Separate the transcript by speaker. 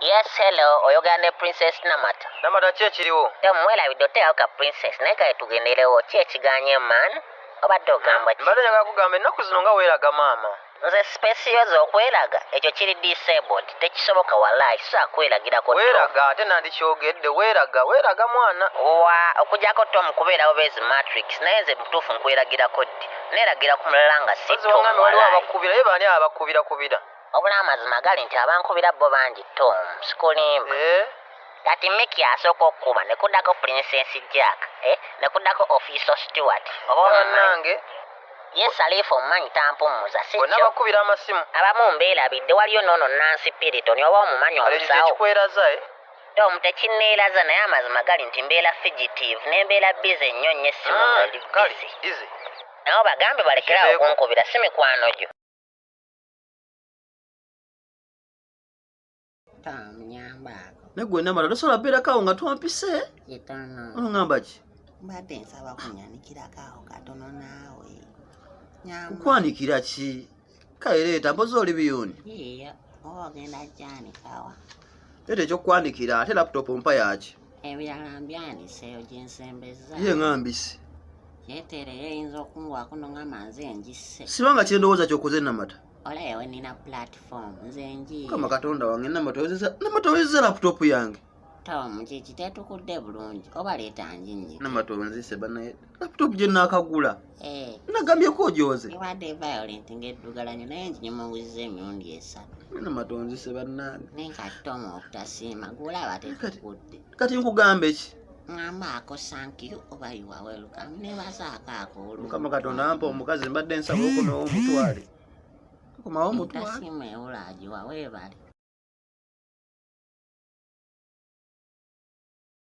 Speaker 1: Yes, hello, oyogera ne Princess Namata.
Speaker 2: Namata ki ekiriwo?
Speaker 1: Temwerabidde oteekawo ka Princess naye kale tugenderewo ki ekiganye man? Obadde ogamba ki?
Speaker 2: Mbadde njagala kugamba ennaku zino nga weeraga maama.
Speaker 1: Nze space yo z'okweraga ekyo kiri disabled tekisoboka walayi sisobola kweragirako Tom.
Speaker 2: Weeraga ate nandikyogedde weeraga weeraga mwana.
Speaker 1: Wa okujako Tom kubeera bubeezi matrix naye nze mutuufu nkweragirako ddi? Neeragira ku mulala nga si
Speaker 2: Mpozzi
Speaker 1: Tom
Speaker 2: wangambye waliwo
Speaker 1: walayi.
Speaker 2: abakukubira ye baani abo abakukubira kubira?
Speaker 1: Wabula amazima gali nti abankubira bo bangi Tom, sikulimba.
Speaker 2: Eh?
Speaker 1: Kati Mickey asooka okukuba ne kuddako Princess Jack, eh, ne kuddako Officer Stewart. Oba omumanyi?
Speaker 2: Bannange.
Speaker 1: Ye Salifu omumanyi tampummuza, si
Speaker 2: Bonna
Speaker 1: kyo?
Speaker 2: bakubira amasimu.
Speaker 1: Abamu mbeerabidde waliyo n'ono Nancy Piriton oba omumanyi
Speaker 2: Kale ekyo
Speaker 1: omusawo.
Speaker 2: kyekikweraza eh?
Speaker 1: Tom tekinneeraza naye amazima gali nti mbeera fugitive ne mbeera busy nnyo nnyo essimu nga eri
Speaker 2: Kale,
Speaker 1: busy.
Speaker 2: easy.
Speaker 1: Nabo bagambe balekere awo
Speaker 2: Kiveeko.
Speaker 1: okunkubira si mikwano gyo.
Speaker 3: Tom nyambaako.
Speaker 2: Naye gwe Namala tosobola beerako awo nga twampise?
Speaker 3: Kitono.
Speaker 2: Oŋŋamba ki?
Speaker 3: Mbadde nsaba kunyanikirako awo katono naawe. Nyamba.
Speaker 2: Kukwanikira ki? Kale leeta mpozi oli biyuni.
Speaker 3: Yiiyo oba ogenda kyanikawa.
Speaker 2: Leeta ekyokukwanikira ate laptop mpa yaaki?
Speaker 3: Ebirala mbyaniseeyo gye nsembezza.
Speaker 2: Ye nga mbisi.
Speaker 3: Kyeteereyo eyinza okungwako nongamba nze ngisse.
Speaker 2: Siba nga kyendowooza kyokoze Namata.
Speaker 3: Olaba we nina platform nze njiiya.
Speaker 2: Mukama Katonda wange Namata oyozeza Namata oyozeza laptop yange.
Speaker 3: Tom kiki tetukudde bulungi oba leeta njinyike.
Speaker 2: Namata onzise banaye laptop gye naakagula.
Speaker 3: Eh.
Speaker 2: Nagambyeko ogyoze.
Speaker 3: Ebadde violent ng'eddugala nnyo naye nginyumunguzizza emirundi esatu.
Speaker 2: Namata onzise bannange.
Speaker 3: Naye kati Tom okutasiima gw'olaba tetukudde.
Speaker 2: Kati nkugambe ki?
Speaker 3: Ŋŋambaako thank you oba you are welcome nebazaako ako olwo.
Speaker 2: Mukama Katonda ampa omukazi mbadde nsaba okomewo omutwale. Komawo omutwale.
Speaker 3: Entasiima ewula agiwa weebale.